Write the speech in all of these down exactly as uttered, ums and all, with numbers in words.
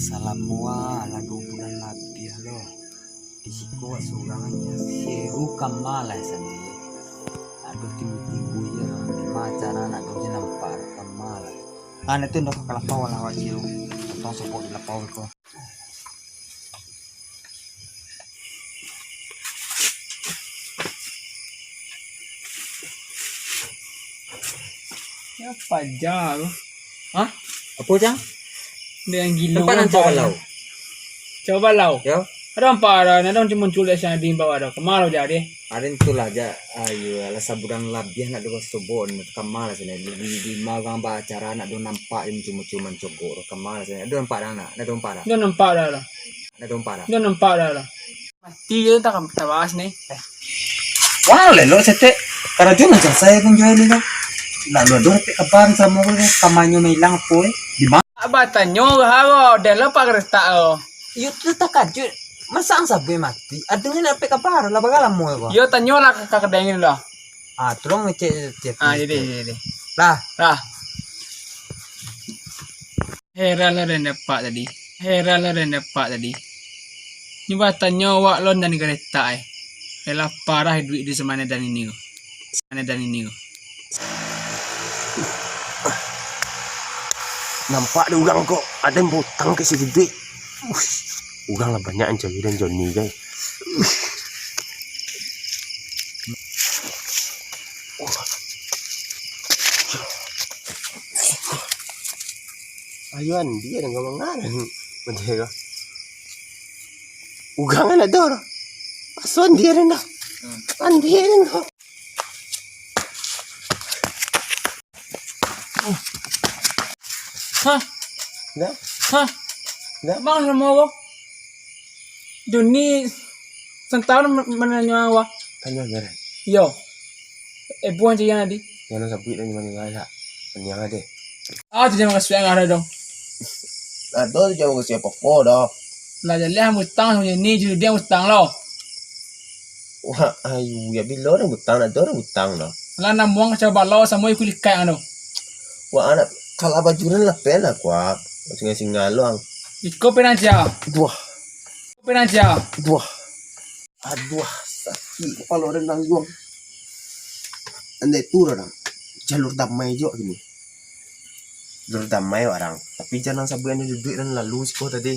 Salamo lah duo bulan labiah lo. Di siko wak surang nyo, seru kama lah sani. Aduh, tibo-tibo je lah. Dima acara anak tu je nampak kama lah. Ah, nak tu ndak ka lapau lah wak Ciro. Tong sobok di lapau ko. Ya, paja tu. Hah? Apo, Cang? Dengan gilo. Nampak nan nampak. Cau balau? Cau balau? Yo. Ado nampak ado, ado muncul-muncul dari sana di bawah ado. Kama lo jadi? Ado tu lah, ja. Ayo, alah sabulan labiah nak dua sobok, kama lah sini. Di, di, di ma urang baacara nak dua nampak je muncul-muncul mancogok tu. Kama lah sini. Ado nampak dah nak? Ado nampak dah? Ado nampak dah lah. Ado nampak dah? Ado nampak dah lah. Mati je tak, tak bahas ni. Wah, lelo setek. Karajo lah selesai pun jual ni dah. Nak lu ado dapek kabar samo ko, kamanyo mailang apo, eh? Di ma? Abah tanyo haro, dah lo pak keretak lo. Yo tu takajuik. Masa ang sabuik mati? Adonyo nak dapek kabar lah, bagalamo ko. Yo tanyo lah ka, ka kedai ni lah. Ah, tolong ngecek tiap. Ah, jadi, jadi. Lah. Lah. Heran lah den dapat tadi. Heran lah den dapat tadi. Nyo batanyo awak lon dari garetak eh. Elah parah iduik di samano dan ini ko. Samano dan ini ko. Nampak dek urang kok, ado yang bautang ka si Didik. Uish, urang lah banyak yang cari dan Joni, guys. Ayo, Andi, ada ngomong ngaran. Macam tu. Ugang kan ada orang. Aso Andi ada dah. Andi ada dah. Hah? Dah? Hah? Dah? Bang, sama aku. Joni, santau man-, mananyo awak. Tanyo ngaran. Iyo. Eh, buang cian tadi. Jangan sabuik tanyo mano lah. Tanyang aja. Ah, tu jangan kasih yang ada dong. Ado tu jangan kasih apa-apa dah. Lah, jaleh mutang sama ni, jadi dia mutang lo. Wah, ayu, ya bilo orang butang, nak orang butang dah. Lah, namuang kacau balau, samo ikut likai anu. Wah, anak, kalau bajuran lah pen lah, kuak. Singa-singa lo, ang. Iko pen aja. Duah. Iko pen aja. Duah. Aduh, sakik kapalo den nangguang. Andai tu urang, jalur damai juo kini. Jalur damai urang. Tapi jan sabuikan duduik den lalu siko tadi.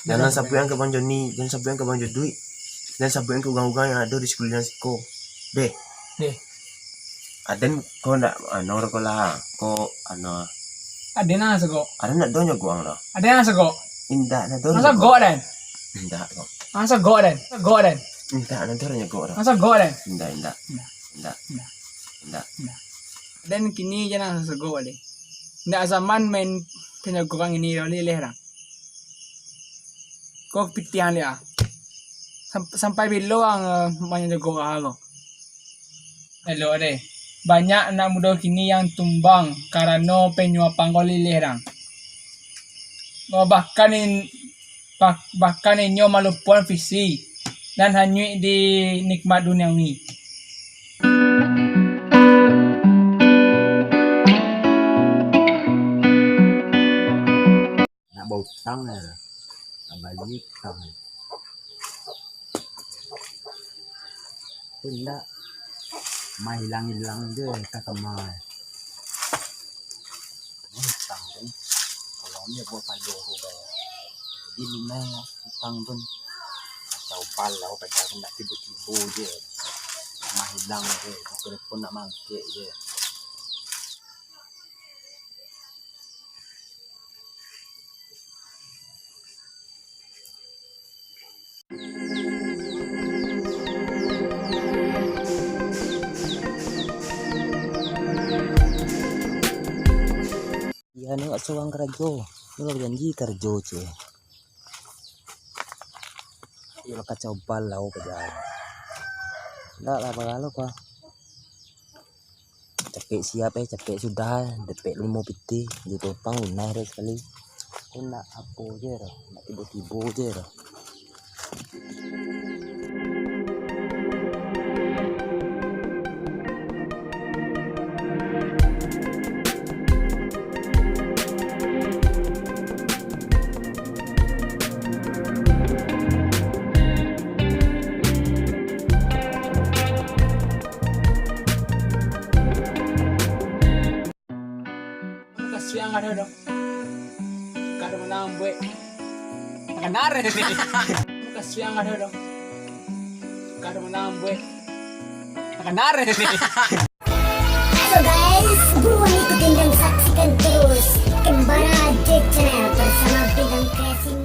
Jan sabuikan ka Bang Joni, jan sabuikan ka Bang Juduik. Jan sabuikan ka urang-urang yang ado di sakaliling siko. Deh. Deh. Aden ko ndak, anu, ko lah, ko, anu. Aden nan sagok. Aden ndak do nyogok ang doh. Aden nan sagok. Indak, ndak do nyogok. Nan sagok, Den. Indak kok. Nan sagok, Den. Sagok, Den. Indak, ndak do nyogok doh. Nan sagok, Den. Indak, indak. Indak. Indak. Indak. Indak. Indak. Den kini jan nan sagok baliak. Indak zaman main panyogokan ini doh, lilih urang. Ko pitiang dia. Sam-, sampai bilo ang, eh, manyogo ko? Elok deh. Banyak anak mudo kini yang tumbang karano penyuapan ko lilih dang. Bahkan in-, bah-, bahkan inyo malupoan visi nan hanyuik di nikmat duniawi. Nak bautang je lah. Nak bali utang je. Tu indak. Mah ilang-ilang je, entah kama. Utang tu. Kalau dia buat pado ko bayar. Jadi memang utang tu. Kacau balau, padahal indak tibo-tibo je. Mah ilang je. Telepon nak mangkek je. Iyo, ni wak surang karajo. Ni lah bajanji karajo, ceh. Iyo lah kacau balau paja. Ndak lah, bagalo ko. Capek siap, eh, capek sudah, eh. Dapek limo pitih, di topang lunaih dek sakali. Ko nak apo je doh, nak tibo-tibo je doh. Ado doh. Kada manambuek. Makan darah ni. Kasiang ado doh. Kada manambuek. Makan darah ni. Halo guys, buruan ikutin dan saksikan terus Kembara J Channel bersama Bintang Kreasi